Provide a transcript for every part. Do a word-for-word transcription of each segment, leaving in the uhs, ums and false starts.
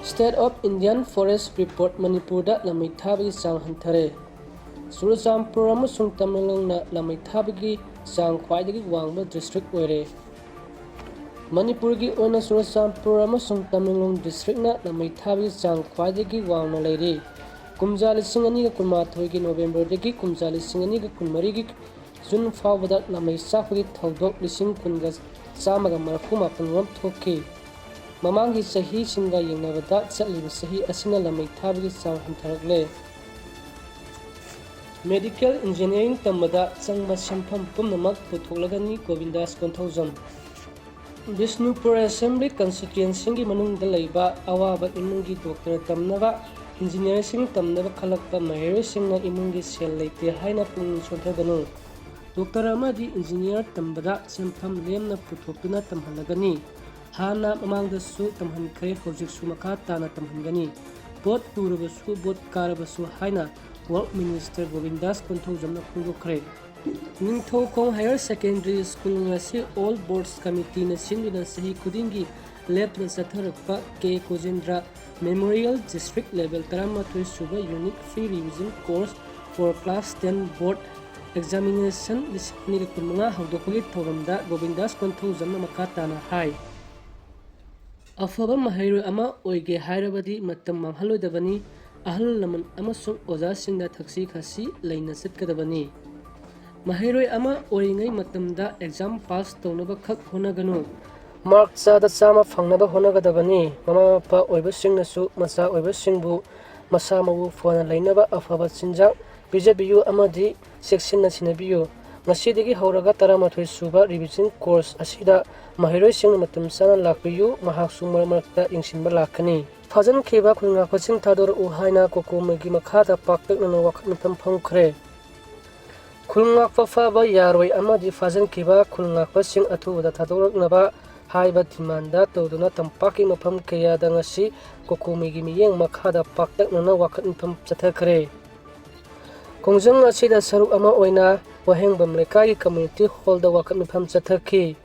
State of Indian Forest Report, ꯃꯅꯤꯄꯨꯔꯗ ꯂꯥꯃꯩ ꯊꯥꯕꯒꯤ ꯆꯥꯡ ꯍꯟꯊꯔꯦ꯫ ꯆꯨꯔꯆꯥꯟꯄꯨꯔ ꯑꯃꯁꯨꯡ ꯇꯃꯦꯡꯂꯣꯡꯅ ꯂꯥꯃꯩ ꯊꯥꯕꯒꯤ ꯆꯥꯡ ꯈ꯭ꯋꯥꯏꯗꯒꯤ ꯋꯥꯡꯕ district ꯑꯣꯏꯔꯦ꯫ ꯃꯅꯤꯄꯨꯔꯒꯤ ꯑꯣꯏꯅ ꯆꯨꯔꯆꯥꯟꯄꯨꯔ ꯑꯃꯁꯨꯡ ꯇꯃꯦꯡꯂꯣꯡ districtꯅ ꯂꯥꯃꯩ ꯊꯥꯕꯒꯤ ꯆꯥꯡ ꯈ꯭ꯋꯥꯏꯗꯒꯤ ꯋꯥꯡꯅ ꯂꯩꯔꯤ꯫ ꯀꯨꯝꯖꯥ ꯂꯤꯁꯤꯡ ꯑꯅꯤꯒ ꯀꯨꯟꯃꯥꯊꯣꯏꯒꯤ Novemberꯗꯒꯤ ꯀꯨꯝꯖꯥ ꯂꯤꯁꯤꯡ ꯑꯅꯤꯒ ꯀꯨꯟꯃꯔꯤꯒꯤ June ꯐꯥꯎꯕꯗ ꯂꯥꯃꯩ ꯆꯥꯛꯄꯒꯤ ꯊꯧꯗꯣꯛ ꯂꯤꯁꯤꯡ ꯀꯨꯟꯒ ꯆꯥꯝꯃꯒ ꯃꯔꯤꯐꯨ ꯃꯥꯄꯟ ꯔꯣꯝ ꯊꯣꯛꯈꯤ꯫ ꯃꯃꯥꯡꯒꯤ ꯆꯍꯤꯁꯤꯡꯒ ꯌꯦꯡꯅꯕꯗ ꯆꯠꯂꯤꯕ ꯆꯍꯤ ꯑꯁꯤꯅ ꯂꯥꯃꯩ ꯊꯥꯕꯒꯤ ꯆꯥꯡ ꯍꯟꯊꯔꯛꯂꯦ꯫ Medical engineering ꯇꯝꯕꯗ ꯆꯪꯕ ꯁꯦꯟꯐꯝ ꯄꯨꯝꯅꯃꯛ ꯄꯨꯊꯣꯛꯂꯒꯅꯤ, ꯒꯣꯕꯤꯟꯗꯥꯁ ꯀꯣꯟꯊꯧꯖꯝ꯫ ꯕꯤꯁꯅꯨꯄꯨꯔ Assembly Constituencyꯒꯤ ꯃꯅꯨꯡꯗ ꯂꯩꯕ ꯑꯋꯥꯕ ꯏꯃꯨꯡꯒꯤ doctor ꯇꯝꯅꯕ, engineerꯁꯤꯡ ꯇꯝꯅꯕ ꯈꯜꯂꯛꯄ ꯃꯍꯩꯔꯣꯏꯁꯤꯡꯅ ꯏꯃꯨꯡꯒꯤ ꯁꯦꯜ ꯂꯩꯇꯦ ꯍꯥꯏꯅ ꯄꯨꯛꯅꯤꯡ ꯁꯣꯟꯊꯒꯅꯨ꯫ Doctor ꯑꯃꯗꯤ engineer ꯇꯝꯕꯗ ꯁꯦꯟꯐꯝ ꯂꯦꯝꯅ ꯄꯨꯊꯣꯛꯇꯨꯅ ꯇꯝꯍꯜꯂꯒꯅꯤ꯫ ꯍꯥꯟꯅ ꯃꯃꯥꯡꯗꯁꯨ ꯇꯝꯍꯟꯈ꯭ꯔꯦ, ꯍꯧꯖꯤꯛꯁꯨ ꯃꯈꯥ ꯇꯥꯅ ꯇꯝꯍꯟꯒꯅꯤ꯫ Vote ꯇꯨꯔꯕꯁꯨ, vote ꯀꯥꯔꯕꯁꯨ ꯍꯥꯏꯅ Work Minister ꯒꯣꯕꯤꯟꯗꯥꯁ ꯀꯣꯟꯊꯧꯖꯝꯅ ꯐꯣꯡꯗꯣꯛꯈ꯭ꯔꯦ꯫ Ningthoukhong Higher Secondary School ꯉꯁꯤ All Boards Committeeꯅ ꯁꯤꯟꯗꯨꯅ ꯆꯍꯤ ꯈꯨꯗꯤꯡꯒꯤ ꯂꯦꯞꯇꯅ ꯆꯠꯊꯔꯛꯄ ꯀꯦ ꯀꯣꯖꯦꯟꯗ꯭ꯔ Memorial District Level ꯇꯔꯥꯃꯥꯊꯣꯏ ꯁꯨꯕ Unique Free Revision Course for Class ten Board Examination ꯂꯤꯁꯤꯡ ꯑꯅꯤꯒ ꯀꯨꯟꯃꯉꯥ ꯍꯧꯗꯣꯛꯄꯒꯤ ꯊꯧꯔꯝꯗ ꯒꯣꯕꯤꯟꯗꯥꯁ ꯀꯣꯟꯊꯧꯖꯝꯅ ꯃꯈꯥ ꯇꯥꯅ ꯍꯥꯏ꯫ ꯑꯐꯕ ꯃꯍꯩꯔꯣꯏ ꯑꯃ ꯑꯣꯏꯒꯦ ꯍꯥꯏꯔꯕꯗꯤ ꯃꯇꯝ ꯃꯥꯡꯍꯜꯂꯣꯏꯗꯕꯅꯤ, ꯑꯍꯜ ꯂꯃꯟ ꯑꯃꯁꯨꯡ ꯑꯣꯖꯥꯁꯤꯡꯗ ꯊꯛꯁꯤ ꯈꯥꯁꯤ ꯂꯩꯅ ꯆꯠꯀꯗꯕꯅꯤ꯫ ꯃꯍꯩꯔꯣꯏ ꯑꯃ ꯑꯣꯏꯔꯤꯉꯩ ꯃꯇꯝꯗ exam pass ꯇꯧꯅꯕ ꯈꯛ ꯍꯣꯠꯅꯒꯅꯨ꯫ Mark ꯆꯥꯗ ꯆꯥꯝꯃ ꯐꯪꯅꯕ ꯍꯣꯠꯅꯒꯗꯕꯅꯤ꯫ ꯃꯃꯥ ꯃꯄꯥ ꯑꯣꯏꯕꯁꯤꯡꯅꯁꯨ ꯃꯆꯥ ꯑꯣꯏꯕꯁꯤꯡꯕꯨ ꯃꯁꯥ ꯃꯎ ꯐꯅ ꯂꯩꯅꯕ ꯑꯐꯕ ꯆꯤꯟꯖꯥꯛ ꯄꯤꯖꯕꯤꯌꯨ ꯑꯃꯗꯤ ꯆꯦꯛꯁꯤꯟꯅ ꯁꯦꯟꯅꯕꯤꯌꯨ꯫ ꯉꯁꯤꯗꯒꯤ ꯍꯧꯔꯒ ꯇꯔꯥꯃꯥꯊꯣꯏ ꯁꯨꯕ revision course ꯑꯁꯤꯗ ꯃꯍꯩꯔꯣꯏꯁꯤꯡꯅ ꯃꯇꯝ ꯆꯥꯅ ꯂꯥꯛꯄꯤꯌꯨ, ꯃꯍꯥꯛꯁꯨ ꯃꯔꯛ ꯃꯔꯛꯇ ꯌꯦꯡꯁꯤꯟꯕ ꯂꯥꯛꯀꯅꯤ꯫ ꯐꯥꯖꯤꯟꯈꯤꯕ ꯈꯨꯟꯉꯥꯛꯄꯁꯤꯡ ꯊꯥꯗꯣꯔꯛꯎ ꯍꯥꯏꯅ ꯀꯣꯀꯣꯃꯤꯒꯤ ꯃꯈꯥꯗ ꯄꯥꯛꯇꯛꯅꯅ ꯋꯥꯀꯠ ꯃꯤꯐꯝ ꯐꯝꯈ꯭ꯔꯦ꯫ ꯈꯨꯟꯉꯥꯛꯄ ꯐꯥꯕ ꯌꯥꯔꯣꯏ ꯑꯃꯗꯤ ꯐꯥꯖꯤꯟꯈꯤꯕ ꯈꯨꯟꯉꯥꯛꯄꯁꯤꯡ ꯑꯊꯨꯕꯗ ꯊꯥꯗꯣꯔꯛꯅꯕ ꯍꯥꯏꯕ demandꯗ ꯇꯧꯗꯨꯅ ꯇꯝꯄꯥꯛꯀꯤ ꯃꯐꯝ ꯀꯌꯥꯗ ꯉꯁꯤ ꯀꯣꯀꯣꯃꯤꯒꯤ ꯃꯤꯠꯌꯦꯡ ꯃꯈꯥꯗ ꯄꯥꯛꯇꯛꯅꯅ ꯋꯥꯀꯠ ꯃꯤꯐꯝ ꯆꯠꯊꯈ꯭ꯔꯦ꯫ ꯈꯣꯡꯖꯪ ꯑꯁꯤꯗ ꯁꯔꯨꯛ ꯑꯃ ꯑꯣꯏꯅ ꯋꯥꯍꯦꯡꯕꯝ ꯂꯩꯀꯥꯏꯒꯤ community hallꯗ ꯋꯥꯀꯠ ꯃꯤꯐꯝ ꯆꯠꯊꯈꯤ꯫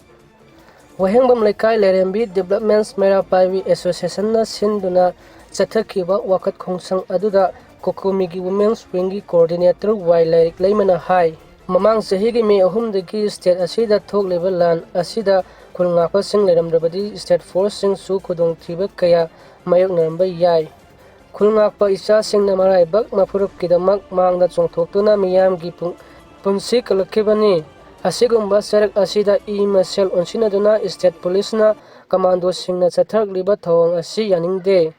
ꯋꯥꯍꯦꯡꯕꯝ ꯂꯩꯀꯥꯏ ꯂꯥꯏꯔꯦꯝꯕꯤ ꯗꯤꯕꯂꯞꯃꯦꯟꯁ ꯃꯩꯔꯥ ꯄꯥꯏꯕꯤ ꯑꯦꯁꯣꯁꯤꯌꯦꯁꯟꯅ ꯁꯤꯟꯗꯨꯅ ꯆꯠꯊꯈꯤꯕ ꯋꯥꯀꯠ ꯈꯣꯡꯁꯪ ꯑꯗꯨꯗ ꯀꯣꯀꯣꯃꯤꯒꯤ ꯋꯨꯃꯦꯟꯁ ꯋꯤꯡꯒꯤ ꯀꯣꯑꯣꯔꯗꯤꯅꯦꯇꯔ ꯋꯥꯏ ꯂꯥꯏꯔꯤꯛ ꯂꯩꯃꯅ ꯍꯥꯏ, ꯃꯃꯥꯡ ꯆꯍꯤꯒꯤ ꯃꯦ ꯑꯍꯨꯝꯗꯒꯤ ꯁ꯭ꯇꯦꯠ ꯑꯁꯤꯗ ꯊꯣꯛꯂꯤꯕ ꯂꯥꯟ ꯑꯁꯤꯗ ꯈꯨꯜ ꯉꯥꯛꯄꯁꯤꯡ ꯂꯩꯔꯝꯗ꯭ꯔꯕꯗꯤ ꯁ꯭ꯇꯦꯠ ꯐꯣꯔꯁꯁꯤꯡꯁꯨ ꯈꯨꯗꯣꯡꯊꯤꯕ ꯀꯌꯥ ꯃꯥꯌꯣꯛꯅꯔꯝꯕ ꯌꯥꯏ꯫ ꯈꯨꯜ ꯉꯥꯛꯄ ꯏꯆꯥꯁꯤꯡꯅ ꯃꯔꯥꯏꯕꯛ ꯃꯐꯨꯔꯨꯞꯀꯤꯗꯃꯛ ꯃꯥꯡꯗ ꯆꯣꯡꯊꯣꯛꯇꯨꯅ ꯃꯤꯌꯥꯝꯒꯤ ꯄꯨ-, ꯄꯨꯟꯁꯤ ꯀꯜꯂꯛꯈꯤꯕꯅꯤ꯫ ꯑꯁꯤꯒꯨꯝꯕ ꯆꯔꯛ ꯑꯁꯤꯗ ꯏ ꯃꯁꯦꯜ ꯑꯣꯟꯁꯤꯟꯅꯗꯨꯅ ꯁ꯭ꯇꯦꯠ ꯄꯨꯂꯤꯁꯅ ꯀꯃꯥꯟꯗꯣꯁꯤꯡꯅ ꯆꯠꯊꯔꯛꯂꯤꯕ ꯊꯧꯑꯣꯡ ꯑꯁꯤ ꯌꯥꯅꯤꯡꯗꯦ꯫